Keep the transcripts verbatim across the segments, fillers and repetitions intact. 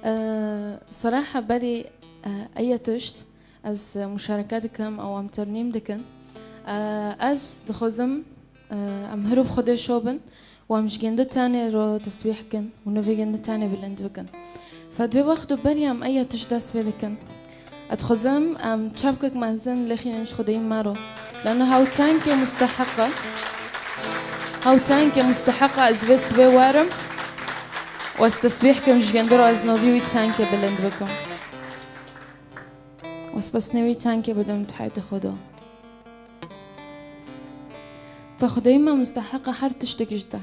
Ee, seraha berî, ee, eya tişt ez muşareke dikim û em ternîm dikin. Ee, ez dixwazim, ee, em hiro bi Xwedê şo bin û em ji gindi tenê ro tesbîh kin û navê gindi tenê bilind bikin. Fe di wê wexto berî em eya tişt dest pê dikin. Ez dixwazim em çapkek mezin lêxînin ji Xwedê me ro. Lano hew tenkê musteheq e. Hew tenkê musteheq e ez vê sibê werim. Û ez tesbîh kim ji gindi ro ez navê wî tenkê bilind bikim. Û ez pesnê wî tenkê bidim di heyatê xwe de. Fe Xwedê me musteheq e her tiştek ji te.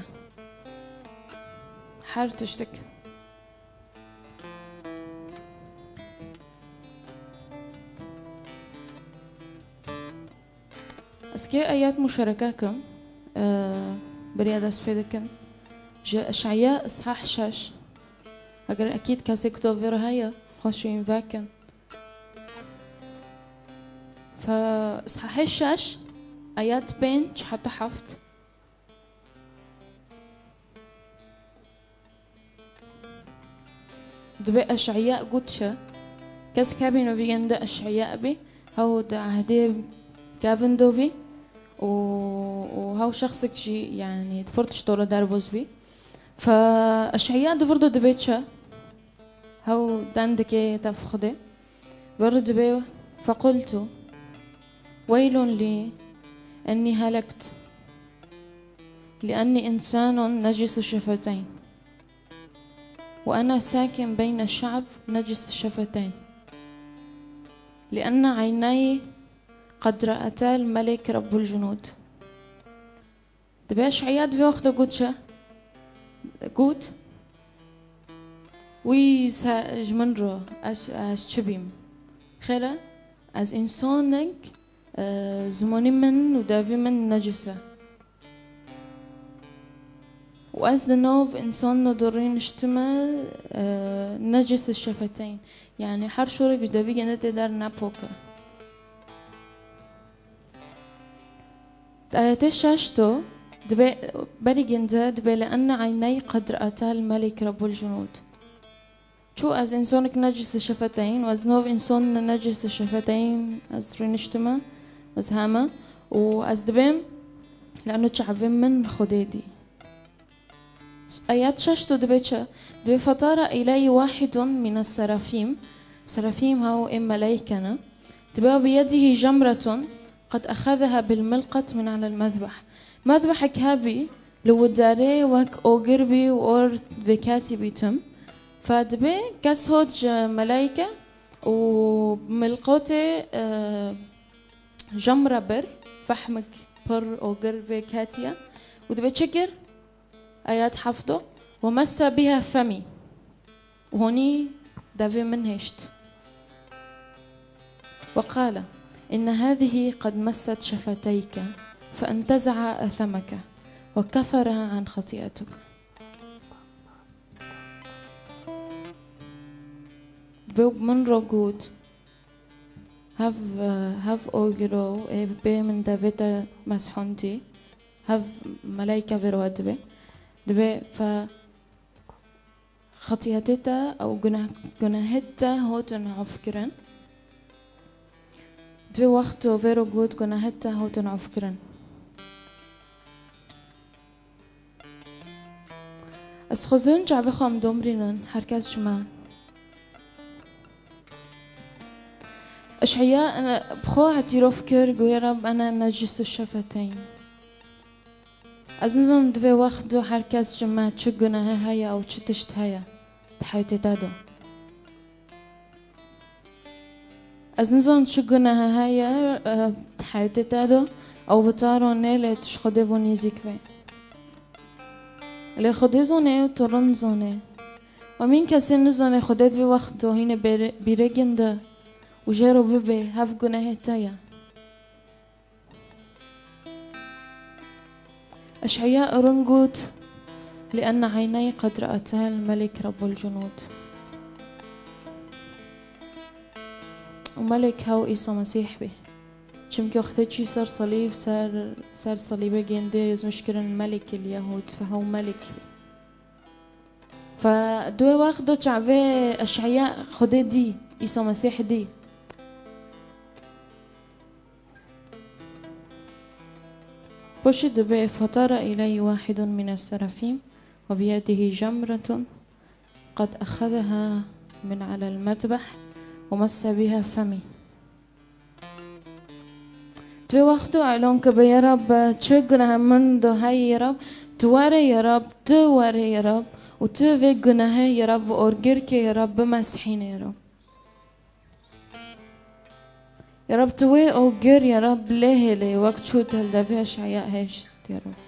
Her tiştek. Ez kê eyat muşereke kim, e, beriya dest pê dikin. Ji Eş'eya ishah şeş. Eger ekîd kesê kitobê re heye, xweş wîn vekin. Fe ishahê şeş, eyat pênc heta heft. Dibê Eş'eya got çi? Kes hebîno vî gende Eş'eya bî, hew di ehdê kevin do bî û, û hew şexsek jî, yanî, di pir tişto re derbas bî. Fe Eş'eya di vir do dibê çi? Hew dendikê tev Xwedê. Vir dibê, فقلت ويل لي إني هلكت لأني إنسان نجس الشفتين وأنا ساكن بين شعب نجس الشفتين لأن عيني قد رأتا الملك رب الجنود. Dibê Eş'eya di vê wextê got çi? Got, wî se-, ji min re, ez, ez çi bîm? Xêr e, ez însanek, e, zimanî min û devî min necis e. Û ez di nav însanan de rûniştime, e, necis şefeteyn. Yanî her şorek ji devî gene tê der nepok e. Di ayetê şeş de dibê, berî ginde dibê, لأن عيني قد رأتا الملك رب الجنود. Çû ez însanek necis şefeteyn û ez nav însan necis şefeteyn ez rûniştime, ez heme û ez dibêm, لأنه çavê min Xwedê dî. Ayet şeş de dibê çi? Dibê فطار إلي واحد من السرافيم. Serafîm hew ê meleyke ne. Dibê بيده جمرة قد أخذها بالملقط من على المذبح. Mezbehek hebî li widarê wek ogir bî û or vêketî bî tim. Fe dibê kes hot ji meleyke û milqotê, e, jemre bir, fehmik pir ogir vêketiye û dibê çi kir? Ayet heft. ومس بها فمي. Û honî devê min hêşt. وقال إن هذه قد مست شفتيك فانتزع أثمك وكفر عن خطيئتك. Bi min re got, hev, hev ogiro ê bê min devê te meshondî, hev meleyke vê re dibê. Dibê fe xetiyetê te ew guneh-, gunehê te hotin efkirin. Di vê wexto vê re got, gunehê te hotin efkirin. Ez xwezin çavê xwe em domrînin, her kes ji me. Eş'eya, e, bi xwe îtiraf kir, goya Reb ene necis şefeteyn. Ez nizanim di vê wexto her kes ji me çi gunehê heye û çi tişt heye di heyatê te de. Ez nizanim çi gunehê heye, e, di heyatê te de, ew bi te re nê, lê tu ji Xwedê bo nêzîk bê. Lê Xwedê zane û tu rind zane. Emîn kesê nizane Xwedê di vê wexto hîne bêre-, bîrê ginde û jê re bibê, hev gunehê te ye. Eş'eya rin got, لأن عيني قد رأتا الملك رب الجنود. Û Melek hew Îsa Mesîh bî. Çimkî wextê çî ser salîb, ser, ser salîbê gêndê zûş kirin Melek il Yahûd, fe hew Melek bî. Fe Di wê wexto çavê Eş'eya Xwedê dî, Îsa Mesîh dî. Poşî dibê: فطار إلي واحد من السرافيم وبيده جمرة قد أخذها من على المذبح ومس بها فمي. Tu wexto elon ke be ya Rab, çi guneh min do heye ya Rab, tu were ya Rab, tu were ya Rab, û tu vê gunehê ya Rab bi ogir ke ya Rab bimesihîne ya Rab. Ya Rab, tu wê ogir ya Rab lê hêlê wek çû di hildevê Eş'eya hêşt ya Rab.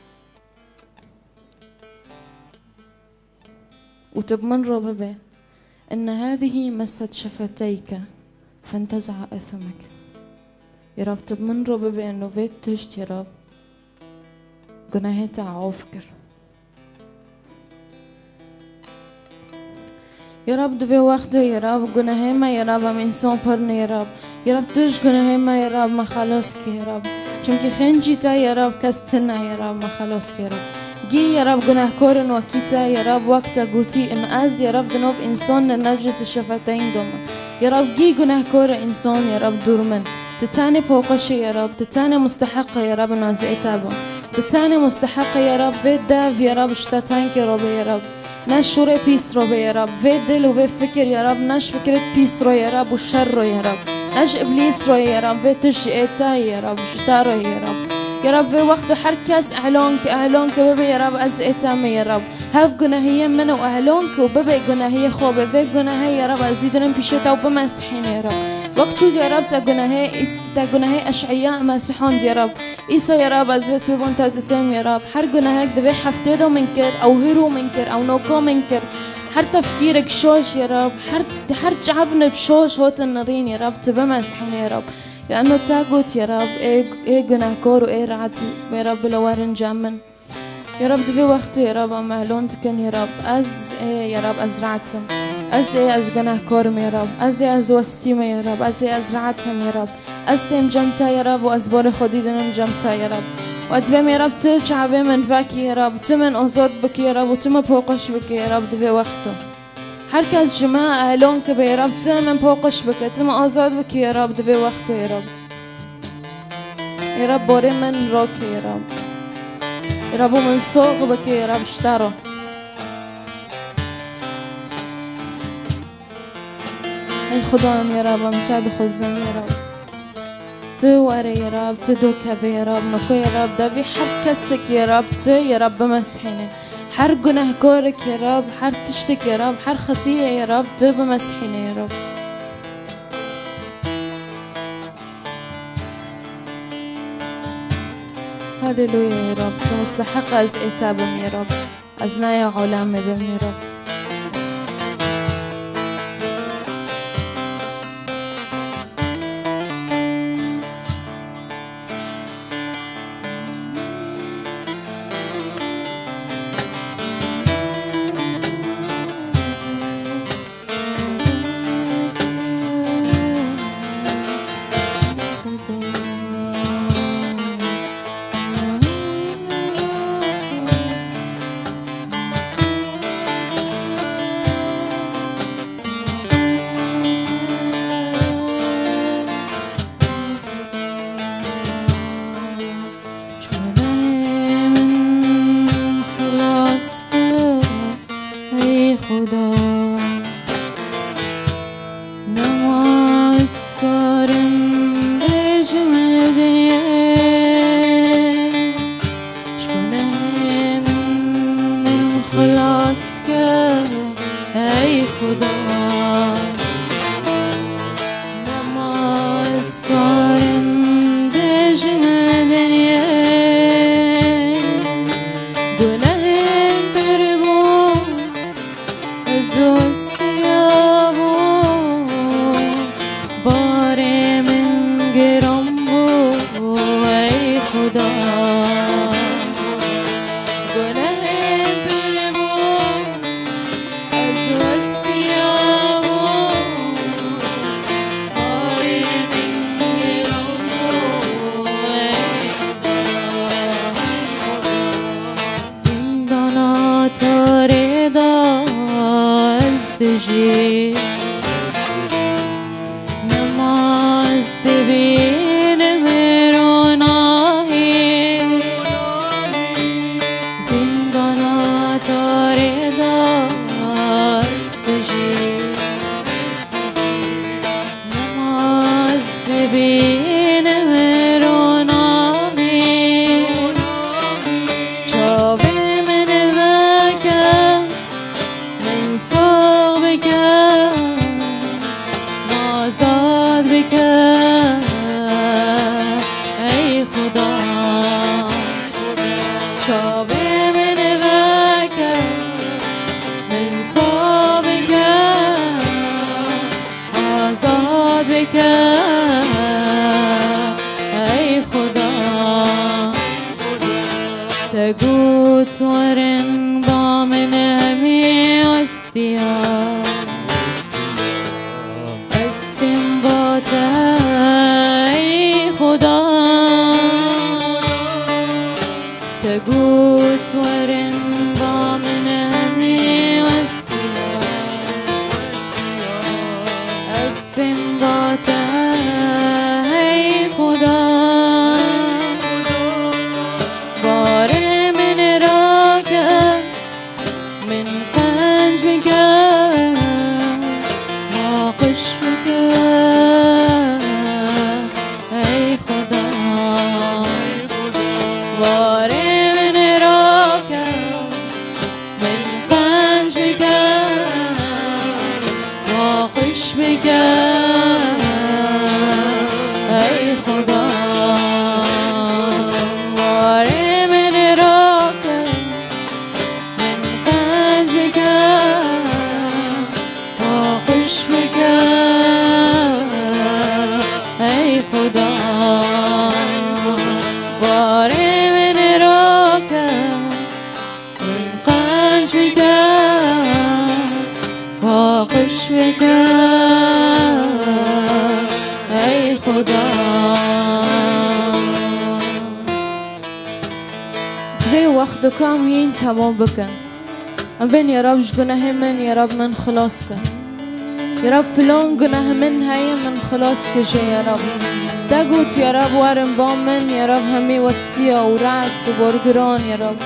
Û tu bi min re bibe: إن هذه مست شفتيك فانتزع إثمك. Ya Rab, tu bi min re bibe eno vê tişt ya Rab gunehê te af kir. Ya Rab, di vê wextê ya Rab, gunehê me ya Rab, em însan pir ne ya Rab. Ya Rab, tu ji gunehê me ya Rab, me xelas kî ya Rab. Çimkî xêncî te ya Rab, kes tune ya Rab, me xelas kî ya Rab. Gî ya Rab, gunehkor in wekî te ya Rab, wek te gotî in ez ya Rab, di nav însan ne necisi şefeteyn do me. Ya Rab, gî gunehkor e însan ya Rab, dûr min. Tu tenê poqeşê ya Rab, tu tenê musteheq e ya Rab, nazê te ba. Tu tenê musteheq e ya Rab, vê dev ya Rab, ji te tenkê robe ya Rab. Ne şûrê pîs ro be ya Rab. Vê dil û vê fikir ya Rab, ne ji fikirêt pîs ro ya Rab û şer ro ya Rab. Ne ji îblîs ro ya Rab, vê tişt ji ê te ya Rab, ji te ro ya Rab. Ya Rab, vê wexto her kes elon ke, elon ke bibe ya Rab, ez ê te me ya Rab. Hev gunehiyê min û elon ke û bibe gunehiyê xwe be. Vê gunehê ya Rab, ez dîdinim pîşê te û bimesihîne ya Rab. Wek çû ya Rab te gunehê, te gunehê Eş'eya mesihand ya Rab. Îsa ya Rab, ez vê sibê bon te dikim ya Rab. Her gunehek di vê heftê de min kir, ew hîro min kir, ew noko min kir. Her tefkîrek şoş ya Rab, her, her çavnek şoş hotin nirîn ya Rab, tu bimesihîne ya Rab. Lano te got ya Rab, ê, ê gunehkor û ê rehet ya Rab, bila werin cem min. Ya Rab, di vê wextê ya Rab, em elon dikin ya Rab. Ez ê ya Rab, ez rehet im. Ez ê ez gunehkor im ya Rab. Ez ê ez westî me ya Rab. Ez ê ez rehet im ya Rab. Ez têm cem te ya Rab û ez borê xwe dîdinim cem te ya Rab. Û ez dibêm ya Rab, tu çavê min vekî ya Rab, tu min ozod bikî ya Rab û tu min poqeş bikî ya Rab di vê wexto. Her kes ji me elon ke be ya Rab, tu min poqeş bike, tu min ozod bikî ya Rab di vê wexto ya Rab. Ya Rab, borê min rokê ya Rab. Ya Rab, û min sox bikî ya Rab ji te re. Ey Xudan ya Rab, em te dixwazin ya Rab. Tu were ya Rab, tu dokeve ya Rab, noko ya Rab, devî her kesek ya Rab, tu ya Rab bimesihîne. Her gunehkorek ya Rab, her tiştek ya Rab, her xetiyê ya Rab, tu bimesihîne ya Rab. Haleluya ya Rab, tu musteheq ez ê te bim ya Rab. Ez naya olamê bim ya Rab. Ji gunehê min xilas kir, ey Xuda. Nema ez karim bêjim li dinyê. Ji gunehê min xilas kir, ey Xuda. Nema ez karim bêjim li dinyê. Gunehên pir bûn, ez westiya bûm. Barê min giran bû, ey Xuda. Gunehên pir bûn, ez westiya bûm. Nemaz dibînim ronahî, zîndana tarê dest bijî. Nemaz dibînim ronahî, çavê min veke, min sax bike, min azad bike, ey Xuda. Çavê min veke, min sax bike, azad bike, ey Xuda. Te got werin ba min hemî westiya. Estêm ba te ey Xuda. Te got werin ba min hemî westiya. Estêm ba te ey Xuda. Barê min rake, min qenc bike, ma xiş bike, ey Xuda. Warê min rake, min qenc bike, ma xiş bike, ey Xuda. Warê min rake, min qenc bike, ma xiş bike, ey Xuda. Warê min rake, min qenc bike, ma xiş bike, ey Xuda. Divê wexto ka em yên temam bikin. Em bên, ya Rab, ji gunehê min, ya Rab, min xilas ke. Ya Rab, filan guneh min heye, min xilas ke jê, ya Rab. Te got, ya Rab, werin ba min, ya Rab, hemî westiya û reet û borgiran, ya Rab.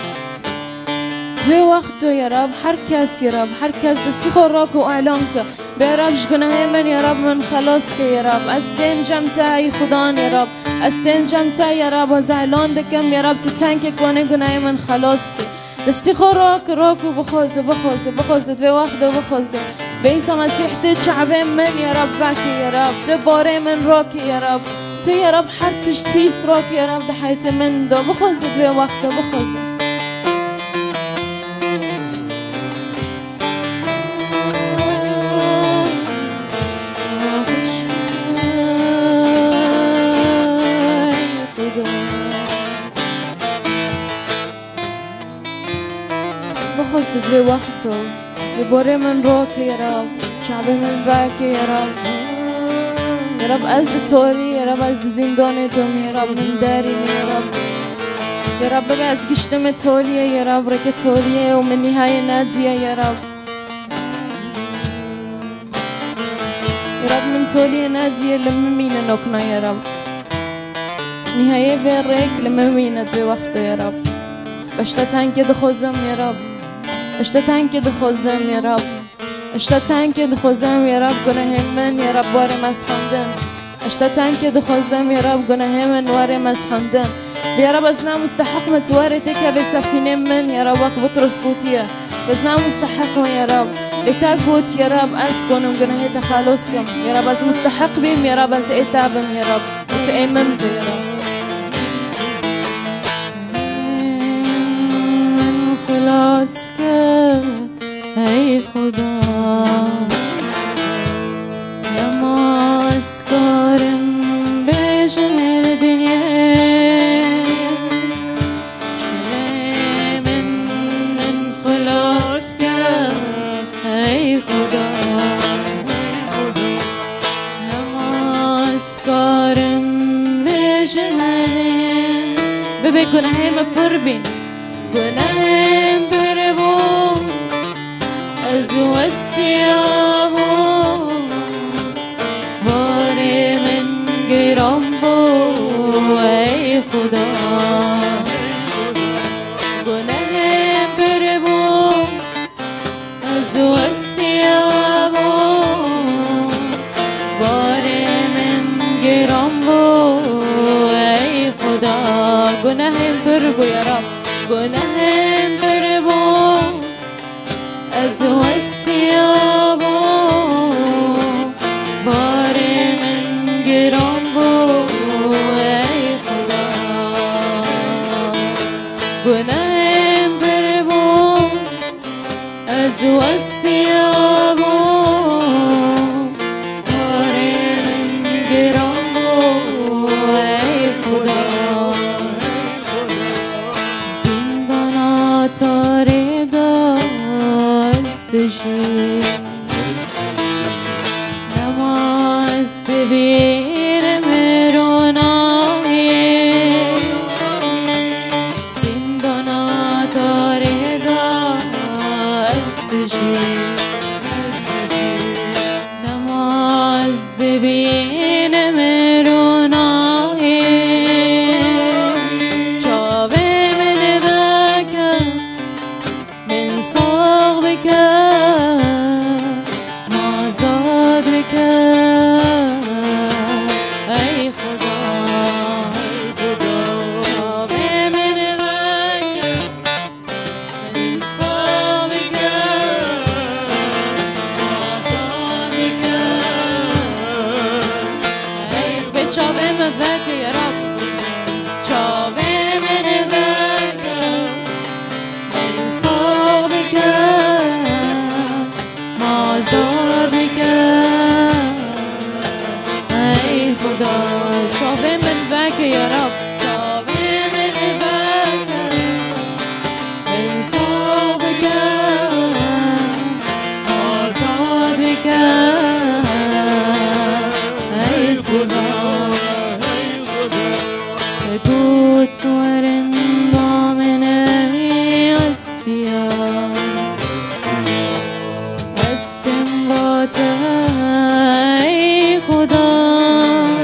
Divê wexto, ya Rab, her kes, ya Rab, her kes destî xwe rak û elan ke. Bê, ya Rab, ji gunehê min, ya Rab, min xelas ke, ya Rab. Ez tên cem te, ey Xudan, ya Rab. Ez tên cem te, ya Rab, ez elan dikim, ya Rab, tu tenkek wanê gunehê min xelas ke. Destî xwe rak, rak û bixwaze, bixwaze, bixwaze, divê wexto bixwaze. Bê Îsa Mesîh tu çavê min, ya Rab, vekî, ya Rab. Tu barê min rakî, ya Rab. Tu, ya Rab, her tişt pîs rakî, ya Rab, di heyatê min de. Bixwaze, divê wexto bixwaze. Bixwaze divê wexto, li borê min rokê ya Rab, çavê min vekê ya Rab. Ya Rab, ez di tolî, ya Rab, ez di zîndanê de me, ya Rab, min derîne, ya Rab. Ya Rab, bibe ez giştime toliyê, ya Rab, reke toliyê û min nîhayê nediye, ya Rab. Ya Rab, min toliyê nediye, li min mîne nokna, ya Rab. Nîhayê vê rêk li min mîne divê wexto, ya Rab. Ez te tenkê dixwazim, ya Rab. Ez te tenkê dixwazim, ya Rab. Ez te tenkê dixwazim, ya Rab, gunehê min, ya Rab, warê me ez xwendin. Ez te tenkê dixwazim, ya Rab, gunehê min warê me ez xwendin. Ya Rab, ez ne musteheq me tu warê têkevê sefînê min, ya Rab, wek Bitros gotiye. Ez ne musteheq me, ya Rab. Ê te got, ya Rab, ez konim gunehê te xelos kim. Ya Rab, ez musteheq bîm, ya Rab, ez ê te bim, ya Rab. Tu ê min bî, ya Rab. Min xilas ke, ey Xuda. Dema ez karim bêjim li dinyê, şilê min, min xilas ke, ey Xuda. Dema ez karim bêjim li, bibê gunehê me pir bîn. Gunehên pir bû, ez westiya bû, Gunehên pir bû ya Rab, gunehên pir bû. Ez westiya bû, barê min giran bû, ey Xuda. Gunehên pir bû, ez westiya bû, barê min giran bû, ey Xuda. Zindana tarê de ez dijîm. Dema ez dibînim ronahiyê. Zindana tarê de ez dijîm. Dema ez dibînim ronahiyê. Çavê min veke, min sax bike, min azad bike, ey Xuda. Çavê min veke, min sax bike, min azad bike. Ey, vê çavê min veke, ya Rab. Çavê min veke, min sax bike, min azad bike. Ey Xuda, çavê min veke ya Rab, çavê min veke, min sax bike, azad bike. Ey Xuda, ey Xuda, te got werin ba min, em ê westiya. Westim ba te, ey Xuda.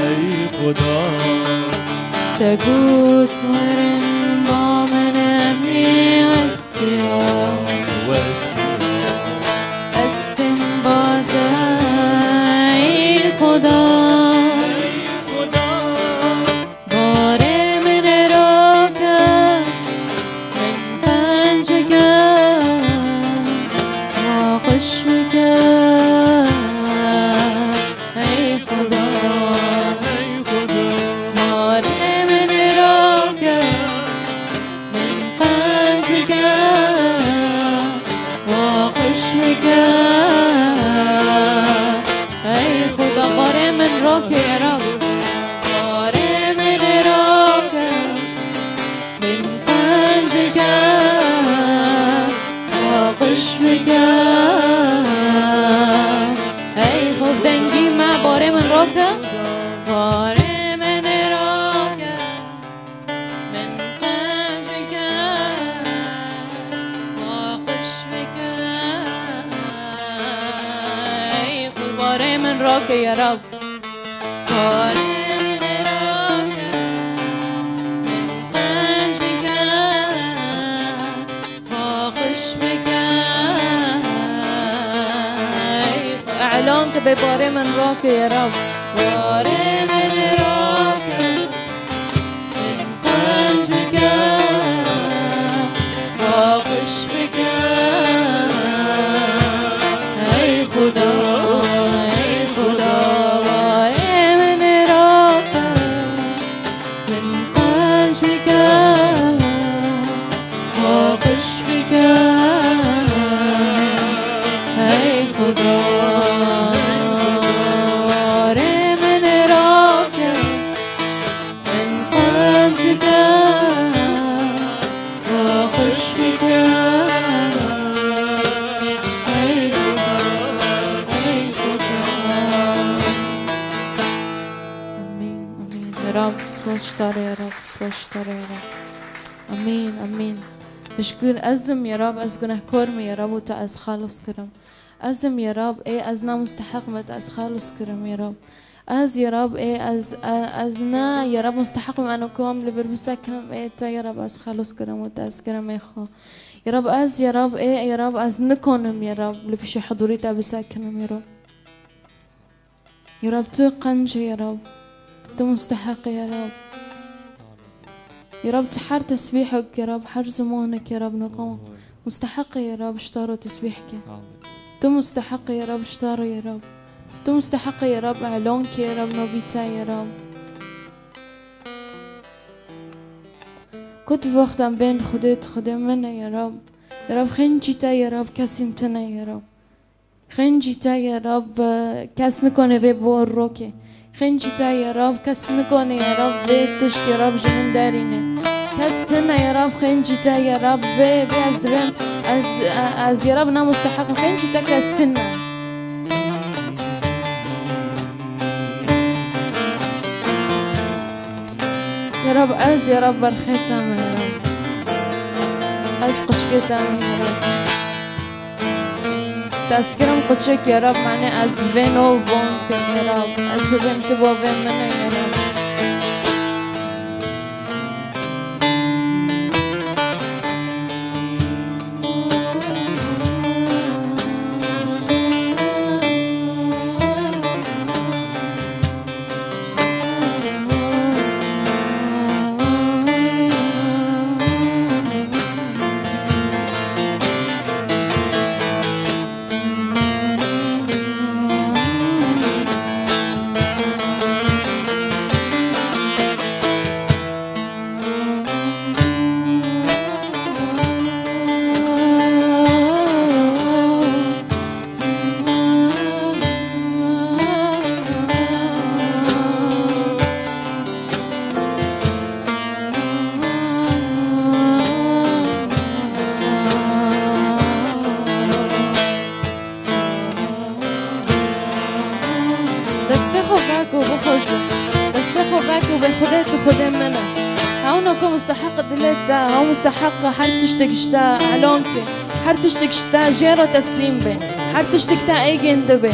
Ey Xuda. Te got werin ba min, em ê westiya. Westiya. Westim ba te, ey Xuda. Ey Xuda. Barê min roke, min qenc bike, min xweş bike, ey Xuda. Barê min roke, min qenc bike, min xweş bike, ey Xuda. Barê min roke, ya Rab. Barê min roke, min qenc bike, min xweş bike. Ey Xwe, bi dengî me, barê min roke. Barê min roke, min qenc bike, min xweş bike. Ey Xwe, barê min roke, ya Rab. Barê min roke, min qenc bike, min xweş bike. Îlan ke bê barê min roke, ya Rab. Barê min roke, min qenc bike, min xweş bike. Ey Xuda, ey Xuda, barê min roke, min qenc bike, min xweş bike. Ey Xuda, barê min roke, min qenc bike, min xweş bike. Ey Xuda, ey Xuda. Amîn, amîn. Ya Rab, spas ji te re, ya Rab, spas ji te re, ya Rab. Amîn, amîn. Pişkûn ez im, ya Rab, ez gunehkor me, ya Rab, û te ez xelas kirim. Ez im, ya Rab, ê ez namusteheq me, te ez xelas kirim, ya Rab. Ez, ya Rab, ê ez, e, ez ne, ya Rab, musteheq me eno kom li vir bisekinim, ê te, ya Rab, ez xelas kirim û te ez kirim, ê xwe. Ya Rab, ez, ya Rab, ê, ya Rab, ez nikonim, ya Rab, li pişî hudurî te bisekinim, ya Rab. Ya Rab, tu qenc e, ya Rab. Tu musteheq e, ya Rab. Ya Rab, tu her tesbîhek, ya Rab, her zimanek, ya Rab, nokama musteheq e, ya Rab, ji te re tesbîh ke. Amin. Tu musteheq e, ya Rab, ji te re, ya Rab. Tu musteheq e, ya Rab, elon ke, ya Rab, navî te, ya Rab. Ku tu wextan bên Xwedê, tu Xwedê min e, ya Rab. Ya Rab, xêncî te, ya Rab, kesî tune, ya Rab. Xêncî te, ya Rab, kes nikone vê bor roke. Xêncî te, ya Rab, kes nikone, ya Rab, vê tişt, ya Rab, ji min derîne. Kes tune, ya Rab, xêncî te, ya Rab, vê, vê ez dibêm, ez, ez, ya Rab, namusteheq im, xêncî te kes tune. Ya Rab, ez, ya Rab, berxê te me, ya Rab. Ez quşkê te me, ya Rab. Te ez kirim quçik, ya Rab, mane ez vê nov bom kim, ya Rab. Ez bibêm tu bavê min e, ya Rab. Destê xwe vek û bixwazin. Destê xwe vek û bê Xwedê tu Xwedê min e. Hewno ku musteheq dilê te, hew musteheq her tiştek ji te elon ke. Her tiştek ji te jê re teslîm be. Her tiştek te êgên dibe.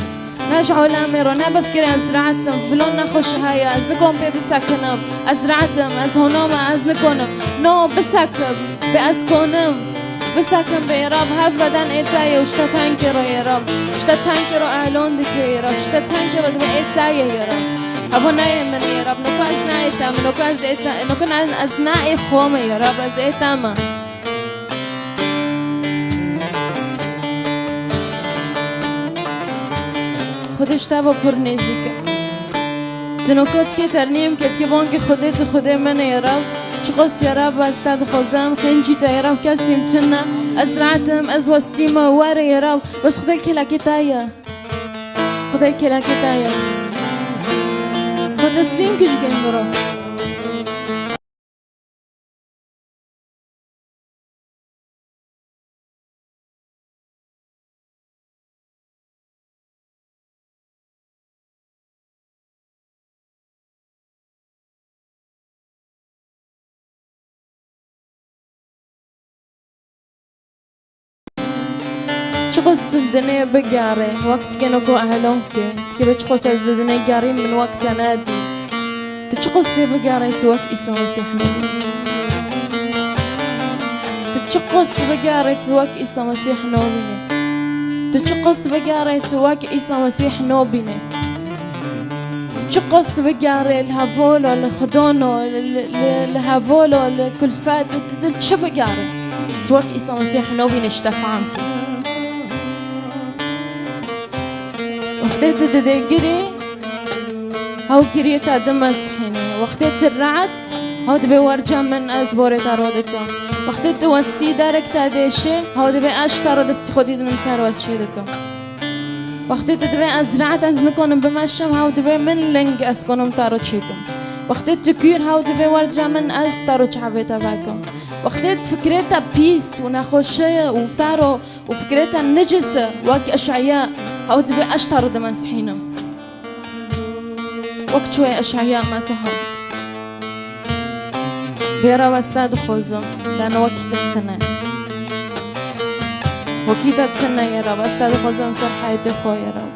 Ne ji olamê re, ne bifkirê ez rahat im, filon nexweşi heye, ez nikom pê bisekinim. Ez rahat im, ez hona me, ez nikonim. No, bisekim, bê ez konim. Bisekim bê Rab, hev beden ê te ye û ji te tengkê re ye Rab. Ji te tengkê re elon dike ye Rab. Ji te tengkê re dibê ê te ye ye Rab. Evo neyê min ye Rab. Noka ez nayê te, min noka ez ê te, noka ez, ez nayê xwe me ye Rab, ez ê te me. Xwedê ji te ve pir nêzîk e. Tu noka dikê ternîm ke, dikê bangê Xwedê, tu Xwedê min e ya Rab. Çiqas ya Rab ez te dixwazim, xêncî te ya Rab kesî min tune. Ez rahat im, ez westî me, were ya Rab. Bes Xwedê kêlekê te ye. Xwedê kêlekê te ye. Xwe teslîm kir ji gêndiro. Çiqas tu di dinê bigerê, wek tikêno ku ehlon ke, tikê çiqas ez di dinê gerîm min wek te nedî. Tu çiqas lê bigerê tu wek Îsa Mesîh nobî. Tu çiqas bigerê tu wek Îsa Mesîh nobîne. Tu çiqas bigerê tu wek Îsa Mesîh nobîne. Çiqas bigerê li hevolo, li xidano, li, li, li hevolo, li kulfet, tu, tu, tu çi bigerê? Tu wek Îsa Mesîh nobîne ji te fehm kî. Wextê tu didê girî, hew giriyê te dimesihîne. Wextê tu rehet, hew dibê werca min ez borê te ro dikim. Wextê tu westî derek te dêşê, hew dibê ez ji te re destî xwe dî dinim ser west çê dikim. Wextê tu dibê ez rehet ez nikonim bimeşim, hew dibê min ling ez konim te ro çêkim. Wextê tu kûr, hew dibê werca min ez te ro çavê te vekim. Wextê tu fikrê te pîs û nexweşe ye û te ro û fikrê te nicis e, wek Eşaya, hew dibê ez ji te ro dimesihînim. Wek çûyê Eşaya Mesîha. Bê Rab ez te dixwazim, dane wekî te tune. Wekî te tune ya Rab, ez te dixwazim ser heyatê xwe ya Rab.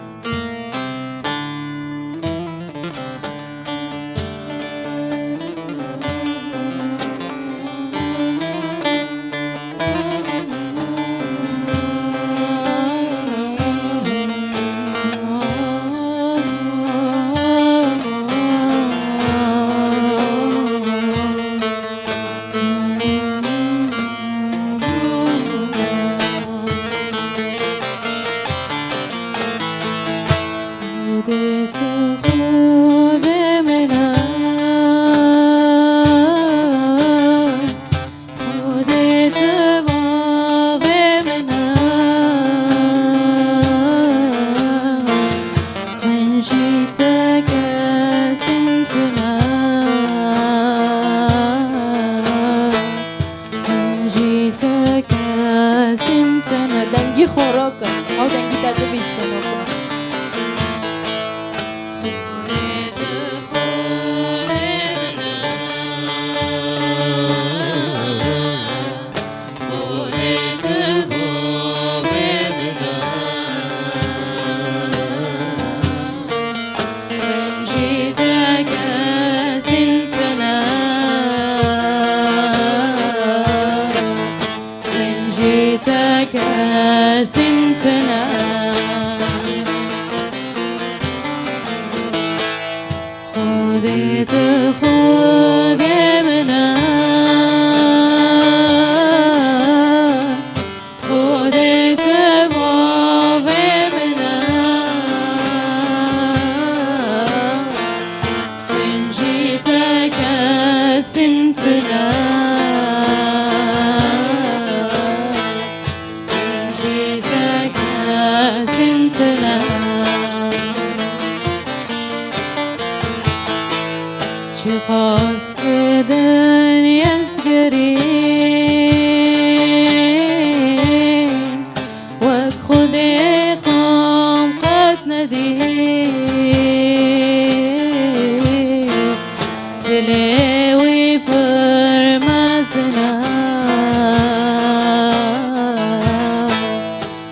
Xwedê tu Xwedê min e, Xwedê tu bavê min e, min jî te kesîm tune, min jî te kesîm tune. Dengî xwe rake, ew dengî te dibî senoke. Min jî te kesîm tune. Xwedê tu Xwedê min e, Xwedê tu bavê min e, min jî te kesîm tune. Min jî te kesîm tune. Çiqas dinyê ez gerî, wek Xwedê xwe qet nedî. Dilê wî pir mezin e,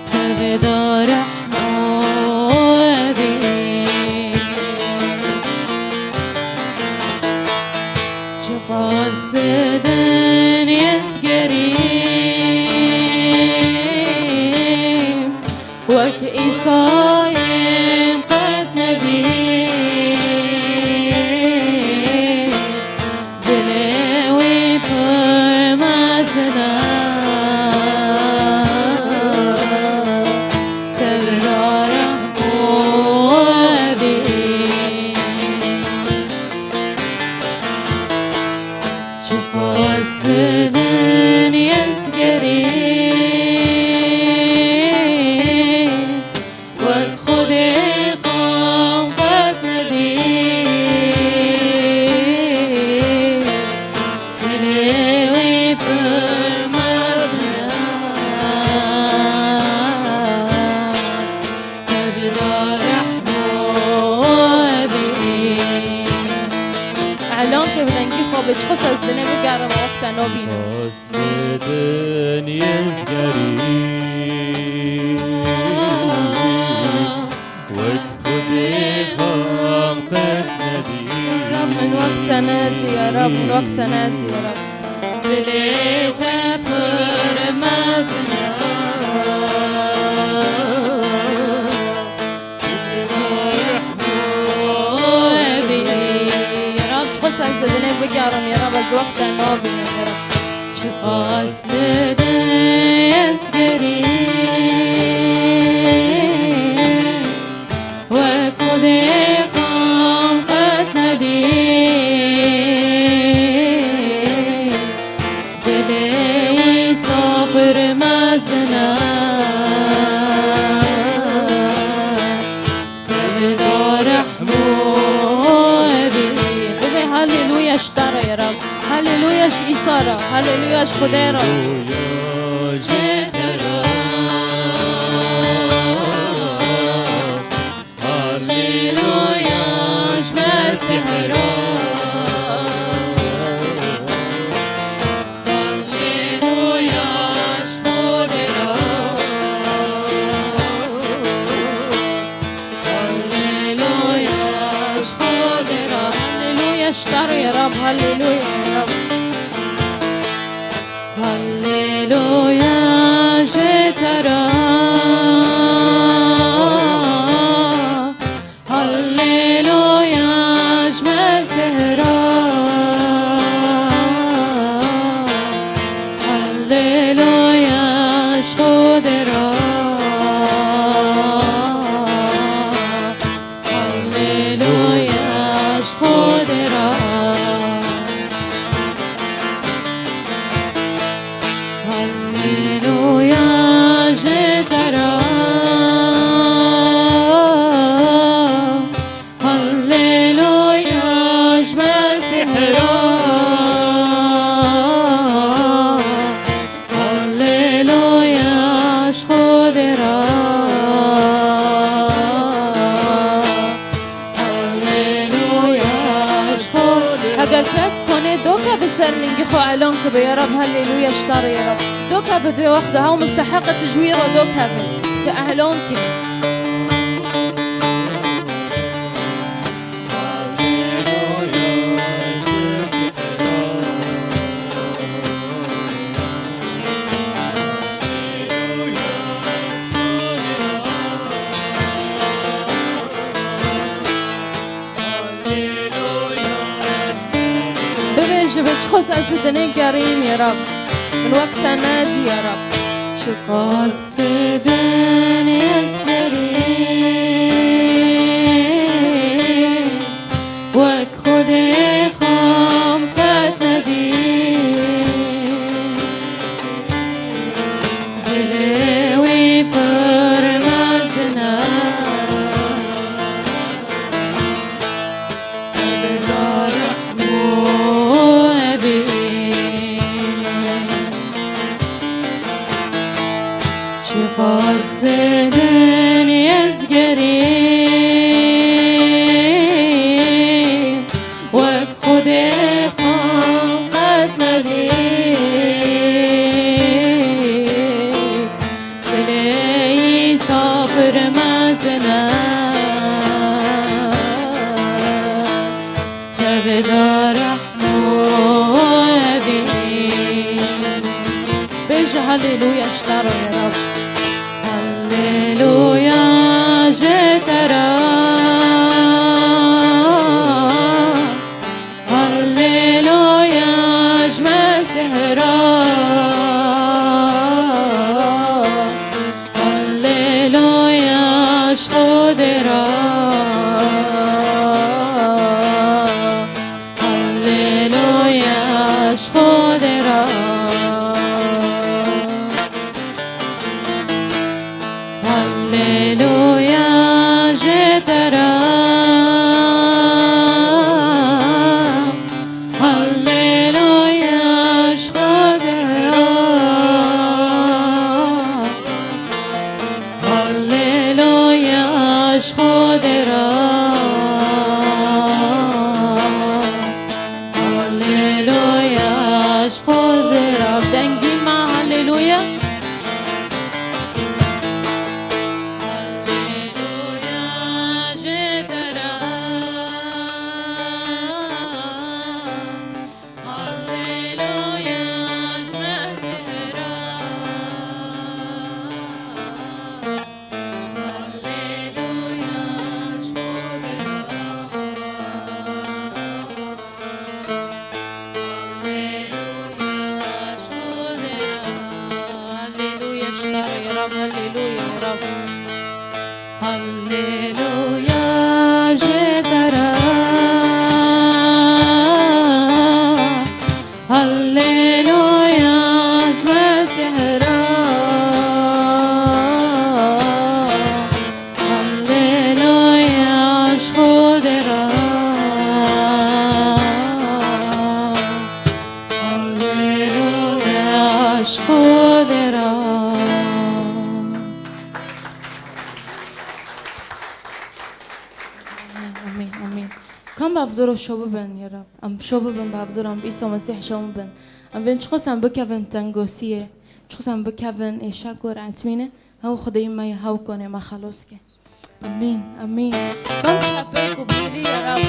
tevda rehmo bî. Çiqas dinyê ez gerî, wek Îsayê qet nebî. Dilê wî pir mezin e, tevda rehmo bî. Çiqas dinyê ez gerî, wek Xwedê xwe qet nedî. Dilê wî pir mezin e, tevda rehmo bî. Elan ke bi dengî xwe bi çiqas ez dinê bigerim, wexta nabînim. Xwest li dinyê ez gerî, wek Xwedê xwe qet nedî. Rab min wek te nedî, ya Rab min wek te nedî, ya Rab. Dilê te pir mezin e. Rab, çiqas ez di dinê bigerim, ya Rab, ez wexta nabînim, ya Rab. Çiqas li dinê ez gerî, wek Xwedê xwe qet nedî. Dilê Îsa pir mezin e, tevda rehmo bî. Bibê haleluya ji te re ya Rab. Haleluya ji Îsa re. Haleluya ji Xwedê re. Haleluya ji te re. Haleluya ji Mesîh re. Haleluya ji Xwedê re. Haleluya ji Xwedê re. Haleluya ji te re ya Rab. Haleluya ya Rab. Haleluya ji te re. Haleluya ji Mesîh re. Haleluya ji Xwedê re. Kes konê dokeve ser ningî xwe elon kibe ya Rab, haleluya, ji te re ya Rab. Dokeve di wexta hew musteheq e tu ji wî re dokeve. Tu elon kî. Bibêje, bi çiqas ez li dinê gerîm ya Rab. Min wek te nedî ya Rab. Çiqas li dinê ez gerîm. Wek Xwedê xwe qet nedî. Dilê wî pir mezin e. Tevda rehmo ebî. Çiqas li dinê ez gerîm, wek Xwedê xwe qet nedî. Dilê Îsa pir mezin e. Tevda rehmo ebî. Bêje haleluya ji te re ya Rab. Haleluya ji te re. Haleluya ji Mesîh re. Haleluya ji Xwedê re. Haleluya ji Xwedê re. Haleluya ji te re. Haleluya ji Xwedê re. Haleluya ji Xwedê re. Haleluya ji Xwedê re. Dengî me haleluya. Haleluya ji te re. Haleluya ji Mesîh re. Haleluya ji Xwedê re. Haleluya ji te re ya Rab, haleluya ya Rab. Haleluya ji te re. Haleluya ji Mesîh re. Haleluya ji Xwedê re. Haleluya ji Xwedê re. Amîn, amîn. Kam bi hevdû re şo bibin, ya Rab? Em şo bibin bi hevdû re, em bi Îsa Mesîh şo bibin. Em bên çiqas em bikevin tengosiyê, çiqas em bikevin êşek û retmînê, hew Xwedêyî me ye, hew konê me xelos ke. Amîn, amîn. Bang çapê ku bîrî ya Rab.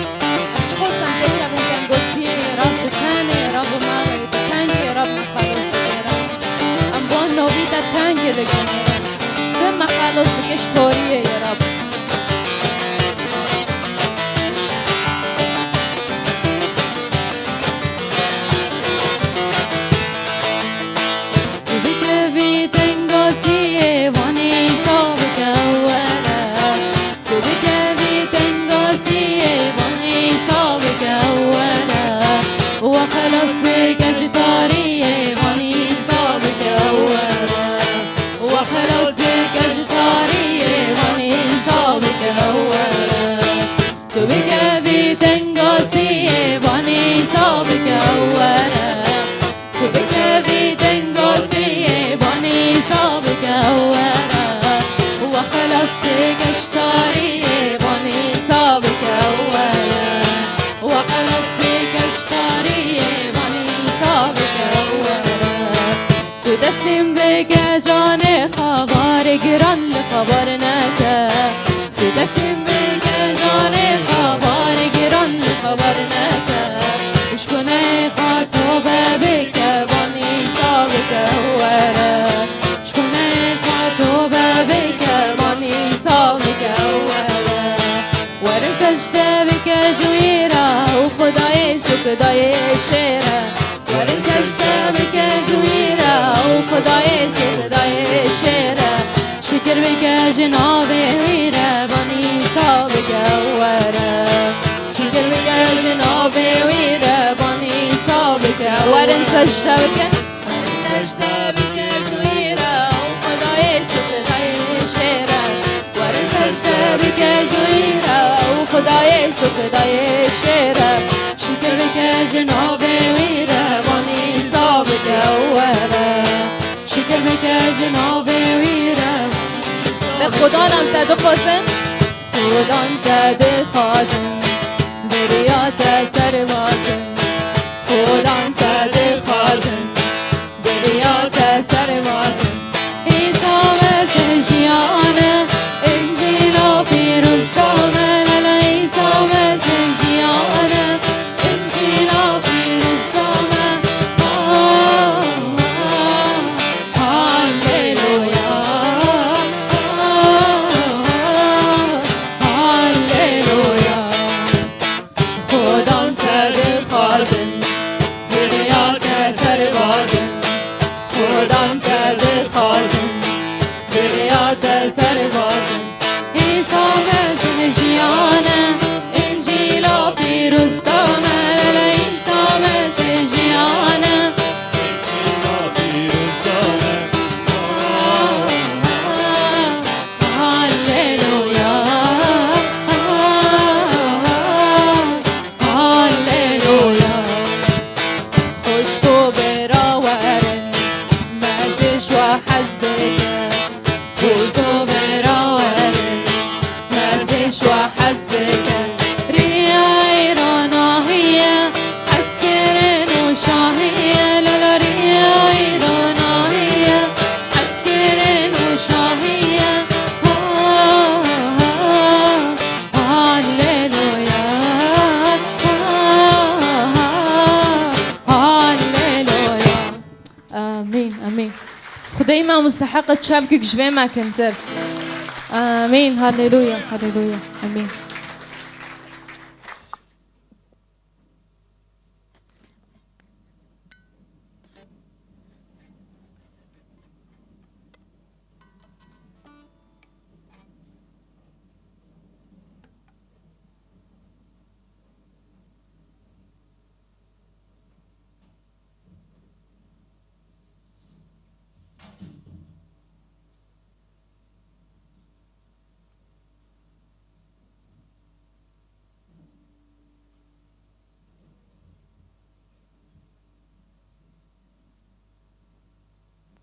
Em çiqas em bikevin tengosiyê ya Rab, di tenê ya Rab û me re, di tengê ya Rab me xelos ke ya Rab. Em van novî te tengê dikin ya Rab. Tu me xelos dike ji toriyê ya Rab. Tu bikevî tengosiyê, vanî Îsa bike ew were. Tu bikevî tengosiyê, vanî Îsa bike ew were. We xelas bike ji tariyê, vanî Îsa bike ew were. We xelas bike ji tariyê, vanî Îsa bike ew were. Tu bikevî tengosiyê, vanî Îsa bike ew were. Tu bikevî tengosiyê, vanî Îsa bike ew were. We xelas bike ji tariyê, vanî Îsa bike ew were. We xelas bike ji Xebar neke, tu destên bike, canê xebar giran xebar neke. Ji kuneyê xwe tobe bike, banî ta bike û were. Ji kuneyê xwe tobe bike, banî ta bike û were. Werin secde bike ji wî re û Xwedayê ji Xwedayê şêre. Werin secde bike ji wî re û Xwedayê ji Xwedayê şêre. Şikir bike ji navê wî re, banî ta bike û were. Şikir bike ji navê wî re, banî ta bike û were. Werin secde bike. Werin secde bike ji wî re û Xwedayê ji Xwedayê şêre. Werin secde bike ji wî re û Xwedayê ji Xwedayê şêre. Şikir bike ji navê wî re, banî ta bike û were. Şikir bike ji navê wî re. Bi Xudan em te dixwazin. Xudan te dixwazin. Beriya te servazin. Xudan te dixwazin. Beriya te servazin. Îsa me te jiyane. Încîla pîroz ta me. Lala Îsa me te jiyane. Încîla pîroz ta me. Ah, ah, Halleluya. Ah, ah, Halleluya. Xudan te dixwazin, beriya te servazin. Xudan te dixwazin, beriya te servazin. Îsa me te jiyane, Încîla pîroz ta me. Îsa me te jiyane. Halleluya. Halleluya. Xweş ku bêra werin, me zêş we hez dike. Xweş ku bêra werin, me zêş we hez dike. Riya îro nahiye, hezkirin û şahiye. Lala riya îro nahiye, hezkirin û şahiye. Ha, ha, ha. Halleluya. Halleluya. Amîn, amîn. Xwedayê me musteheq e çavkek ji vê me kintir. Amîn, halleluya, halleluya. Amîn.